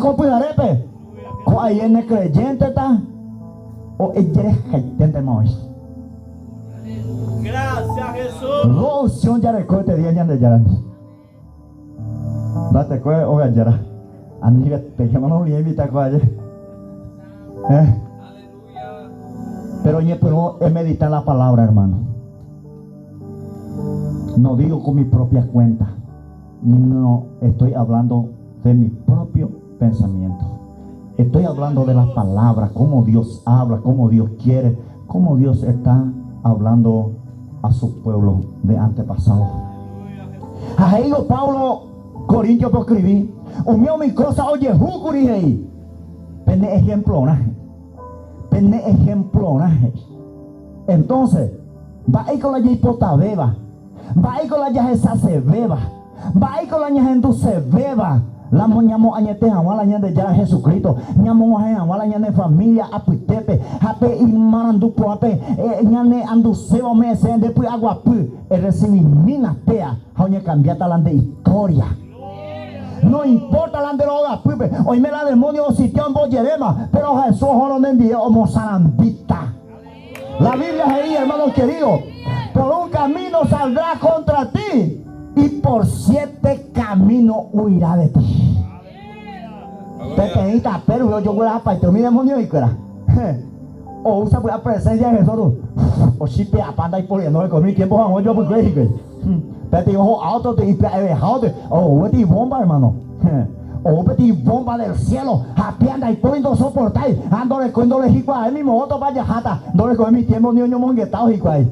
ko pyharépe, ko aie ne creyénteta o ejerehaiténtema oĩ. Do opción jareko este día Ñandejárandi. Ndatekue óga jára. Ani retékema no obliga ko aje. Eh. Pero ñepyrũ emedita la palabra, hermano. No digo con mi propia cuenta, ni no estoy hablando de mi propio pensamiento. Estoy hablando de la palabra, cómo Dios habla, cómo Dios quiere, cómo Dios está hablando a su pueblo de antepasado. Ha he'ívo Pablo Corintio-pe oskrivi, Umi umi kósa ojehúkuri he'i, Pene ehemplorã he'i. Pene ehemplorã he'i. Entonces, mba'éiko la jaipotavéva? Mba'éiko la jahesasevéva? Mba'éiko la ñahendusevéva la ñamoañete hag̃ua la Ñandejára Jesucristo, ñamog̃uahẽ hag̃ua la ñane familia apytépe ha pe imarandu porãpe ñane anduséva ome'ẽse nde py'aguapy? Errecibimína péa ha oñekambiáta la nde historia. No importa la nde rogapýpe, oime la demonio ositia ombojeréma, pero Jesús ohórõ nendive omosarambíta. La Biblia he'i, hermanos queridos, por un camino saldrá contra ti y por siete caminos huirá de ti. Peteĩ tape rupi ojoguerahapaite umi demonio'ikuéra. Ou sapy'a presencia de Jesús, ochipe'apa ndaiporiendo heko umi tiempo hag̃ua ojoapykue hikuái. Peteĩ oho auto te ipya'eveha ote, ou peteĩ bomba hermano. Ou peteĩ bomba del cielo ha péa ndaipóri ndosoportái ha ndorekói ndorehikuaái mi moõtopa jaháta, ndorekói mi tiempo ni oñomongetávo hikuái.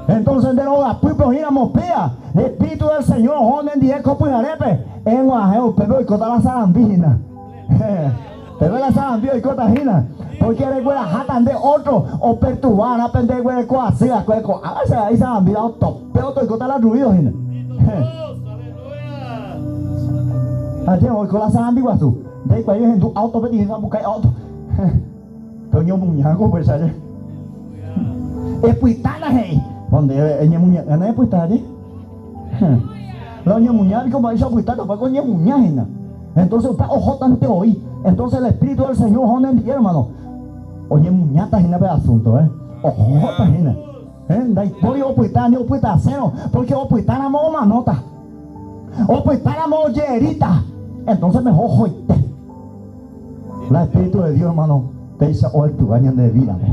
Entonces nde rogapýpe oĩramo péa, Espíritu del Señor oho nendive ko pyharépe, eg̃uahẽ upépe oikóta la sarambi hína. Péva la sarambi oikóta hína, pórke regueraháta nde ótro operturva arã pe nde guereko asy va'ekue ko'ág̃a che aĩ sarambi la otope otoikóta la ruido hína. Aje oiko la sarambi guasu, ndaikuaái ohendu auto peteĩ sapukái auto. Pe oñomuñáko upéicha aje. Epytána he'i. Donde eñemuña'ỹna epyta aje. La oñemuña piko mba'éicha opytáta upéva ko oñemuña hína. Entonces upe ohótante voi. Entonces el Espíritu del Señor oho nendive hermano. Oñemuñáta hína pe asunto, eh. Ohóta hína. Eh, ndaipóri opyta ni opytasérõ, porque opytáramo omanóta. Opytáramo ojeheríta. Entonces mejor ohoite. La Espíritu de Dios, hermano, péicha oactúa ñande vida-pe.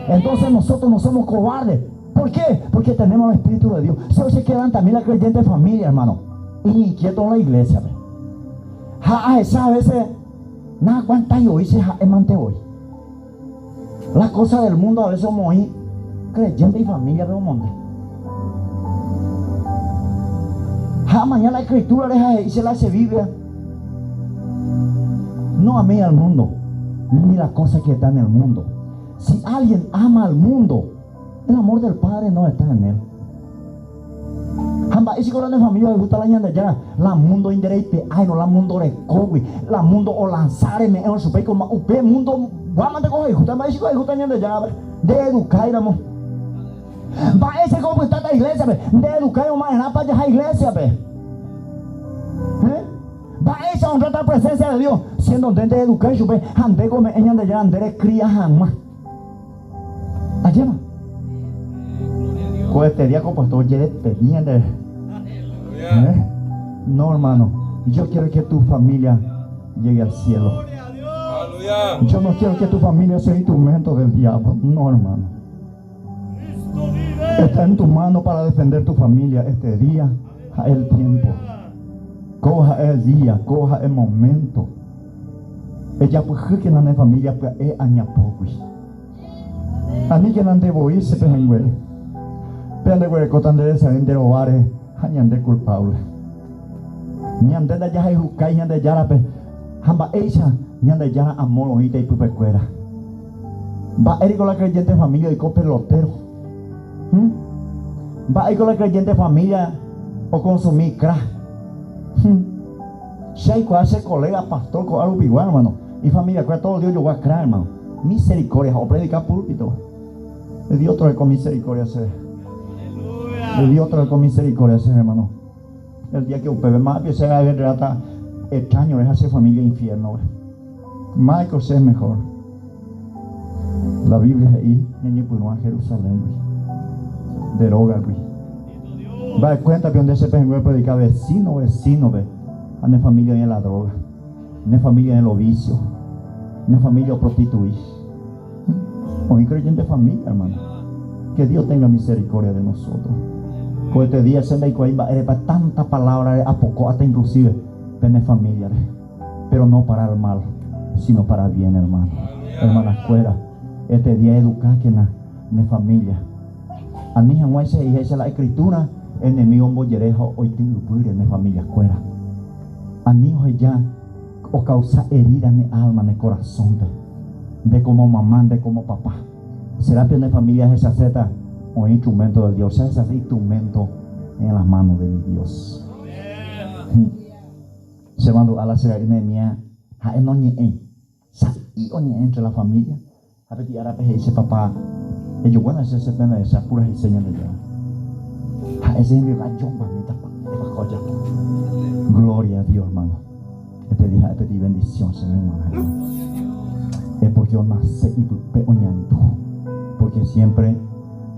Entonces nosotros no somos cobardes. ¿Por qué? Porque tenemos el Espíritu de Dios. Se se quedan también la creyente familia, hermano. Iñinquieto la iglesia-pe. Ha ahecha a veces, naaguantái voi che ha'e mante voi. La cosa del mundo a veces omoĩ creyente ifamilia-pe omonde. Ha amaña la escritura-re ha he'i che la che Biblia, No améis al mundo, ni la cosa que está en el mundo. Si alguien ama al mundo, el amor del Padre no está en él. Ha mba'éichiko la ne familia ogusta la Ñandejára, la mundo indereipe'áirõ, la mundo rekógui, la mundo olansa reme'ẽrõ chupe ikoma upe mundo guámante ko ohayhúta, mba'éichiko ohayhúta Ñandejárape, nde edukáiramo. Mba'éichiko opytáta iglésiape, nde edukáirõ ma'erãpa jaha iglésiape. Mba'éicha honráta presencia de Dios, siendo nde nde edukái chupe ha ndéko ome'ẽ Ñandejára nde rekria hag̃ua. Ajépa? Ko este día ko pastor ojedespedi ñandéve. ¿Eh? No, hermano. Yo quiero que tu familia llegue al cielo. Yo no quiero que tu familia sea instrumento del diablo. No, hermano. Está en tu mano para defender tu familia este día, el tiempo. Coja el día, coja el momento. Ejapyhýkena ne familia pya'e añapógui. Aníkena nde voi che pehẽnguére. Péa ndeguerekóta nde resay nde rováre ha ñande kulpáble. Ñande ndajahayhukái Ñandejárape ha mba'éicha Ñandejára amor oĩta ipypekuéra. Mba'ériko la creyente familia oiko pelotero? Hum? Mba'éiko la creyente familia okonsumi crack? Hum? Che aikuaa che colega pastor ko'a rupigua, hermano, ifamiliakuéra todo el día ojogua crack, hermano. Misericordia, ha opredika púlpito. Dios trae con misericordia che. Dios trae con misericordia che, hermano. El día que upépe más che aguerreáta. extraño reha che familia infierno-pe. Máiko che es mejor. La Biblia he'i ñañepyrũa Jerusalén-gui, nde rógagui. Mba'e cuenta-pe nde che pehẽngue opredika vecino vecino-pe ha ne familia oĩ en la droga, ne familia oĩ en lo vicio, ne familia oprostitui. Oĩ creyente familia, hermano. Que Dios tenga misericordia de nosotros. Ko este día che ndaikuaái mba'érepa tanta palabra-re apoko hasta inclusive pene familia-re. Pero no para el mal, sino para bien, hermano. Hermana-kuéra, este día educákena ne familia. Ani hag̃uáicha he'iháicha la Escritura, enemigo ombojere ha oity yvýre ne familia-kuéra. Ani oheja ocausa herida ne alma, ne corazón-pe. Nde como mamá, nde como papá. Será pe ne familia ahechaséta oĩ instrumento del Dios? Che ahechase instrumento en las manos de mi Dios. Che mandu'a la che ra'y Nehemías ha'e noñe'ẽi. Sa'i oñe'ẽ entre la familia. Ha peteĩ árape he'i che papá, Ejoguána che che peme'ẽcha puraheise Ñandejára. Ha'e che hembiapo ajoguamíta mba'épa ojapo. Gloria a Dios, hermano. Este día ha'e peteĩ bendición chéve g̃uarã, hermano. Es porque onase ipype oñandu. Porque siempre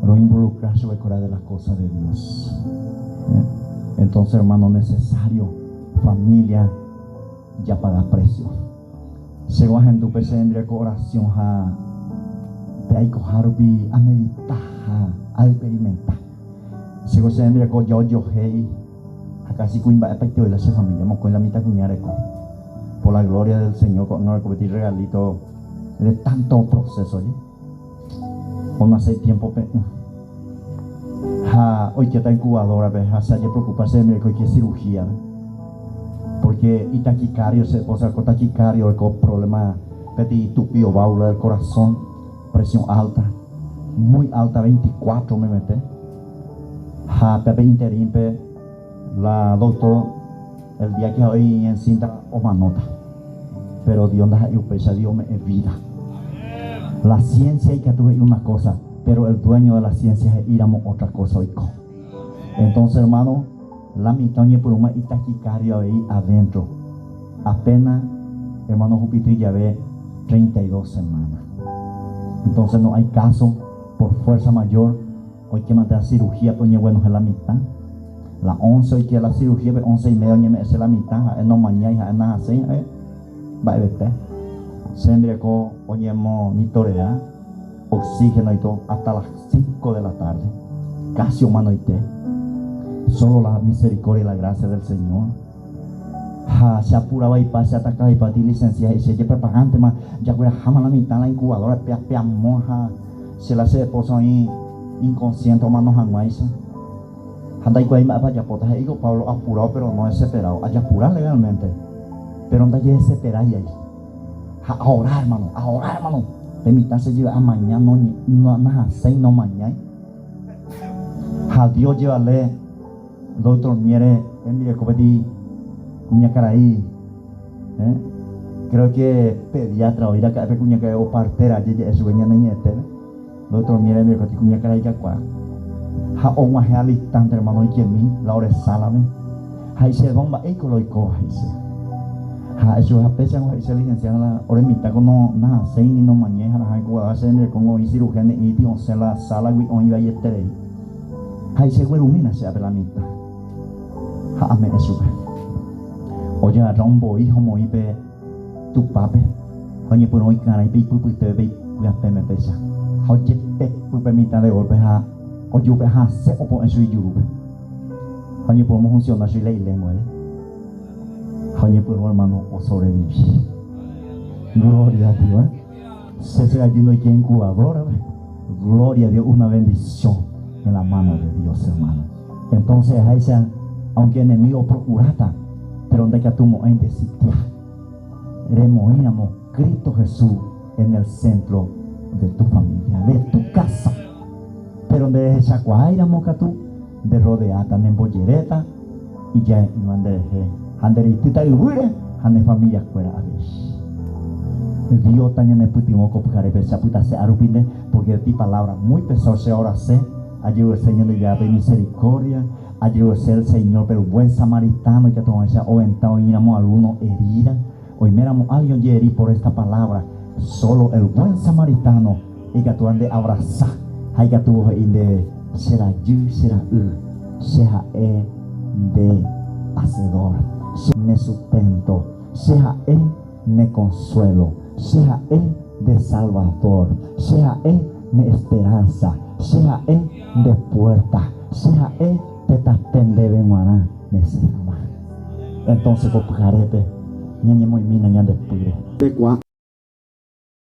roinvolucra chupekuéra de las cosas de Dios. Entonces, hermano, necesario familia japaga precio. Che ahendu pe che rembiapo oración ha pe aikoha rupi amedita ha aexperimenta. Che ko che rembiapo ja ojohéi ha casi kuimba'e paite oĩ la che familia, mokõi la mitãkuña reko. Por la gloria del Señor ko'ág̃a oreko peteĩ regalito de tanto proceso je. Onase itiempope'ỹ ha oikéta incubadora-pe ha che ajepreocupa che rembiapo oike cirugía-pe. Porque itaquicardio, che esposa oreko taquicardio, oreko problema peteĩ tupi o válvula del corazón, presión alta, muy alta, 24 memete. Ha pépe interín-pe la doctor el día que oĩ encinta omanóta. Pero Dios ndaha'éi upéicha, Dios ome'ẽ vida. La ciencia ikatu he'i una cosa, pero el dueño de la ciencia he'íramo otra cosa oiko. Entonces, hermano, la mitã oñepyrũma itaquicardio avei adentro. Apena, hermano, ohupity jave 32 semana. Entonces no hay caso, por fuerza mayor, oike mante la cirugía-pe oñeguenohẽ la mitã. La 11 oike la cirugía-pe, once y media oñeme'ẽse la mitã, ha'e nomañái, ha'e nahasẽi, ha'e mba'evete. Che rembireko oñemonitorea oxígeno y todo hasta las 5 de la tarde. Casi omanoite. Solo la misericordia y la gracia del Señor. Ha che apuravaipa, che atakavaipa ti licencia he'i che jepreparántema jagueraháma la mitã la incubadora pe apeamo ha che la che esposa oĩ inconsciente omano hag̃uáicha. Ha ndaikuaái mba'épa ajapóta, he'i ko Pablo apurao pero no desesperado. Ajapura legalmente, pero ndajedesesperái ai. Ha aora hermano, aora hermano. Pe mitã che jyva amaña no nahasẽi nomañái. Ha Dios jevale doctor Miere hembireko peteĩ kuñakarai, eh, creo que pediatra oĩ raka'e pe kuñakarai o partera jeje'e chupe ñane ñe'ẽtépe. Doctor Miere hembireko peteĩ kuñakarai kakuaa. Ha og̃uahẽ al instante hermano oikemi la ore sala-pe. Ha he'i don mba'éiko la oikóva he'i che. Ha ha'e chupe ha péicha he'i che licenciada la ore mitã ko no nahasẽi ni nomañái ha nahãi kuaa che rembireko oĩ cirugía ne'ĩti osẽ la sala-gui oĩ vaieterei. Ha he'i che guerumína che ápe la mitã. Ha ame'ẽ chupe. Ojagarra omboi ha omoĩ pe tupápe ha oñepyrũ oikarãi pe ipypytépe pe ipyapẽme péicha. Ha ojepepy pe mitã de golpe ha ojupe hasẽ opo'ẽ chui ijurúpe. Ha oñepyrũ omofunciona chui la ilengua. Ha oñepyrũ hermano osobrevivi. Gloria a Dios. Che che rajy ndoike incubadora-pe. Gloria a Dios, una bendición en la mano de Dios, hermano. Entonces háicha, aunque enemigo oprocuráta, pero ndaikatumo'ãi ndesitia. Remoĩramo Cristo Jesús en el centro de tu familia, de tu casa. Pero nderehechakuaáiramo katu, nde rodeáta, nembojeréta, ija'e'ỹva nderehe ha ndereitýta yvýre ha ne familia-kuéra avei. Dios tañanepytyvõ ko pyharépe che apytase árupi nde, porque ti palabra muy pesado che orase, ajeruese Ñandejárape misericordia, Ajerurese el Señor-pe el buen samaritano ikatu hag̃uáicha oventa oĩramo alguno herida, oiméramo alguien ojeheri por esta palabra, solo el buen samaritano ikatúva nde abraza ha ikatúvo he'i ndéve, Che rajy, che ra'y, che ha'e nde hacedor, che ne sustento, che ha'e ne consuelo, che ha'e nde salvador, che ha'e ne esperanza, che ha'e nde puerta, che ha'e pe tape ndéve g̃uarã resẽ hag̃ua. Entonces ko pyharépe ñañemoĩmína ñande pýre.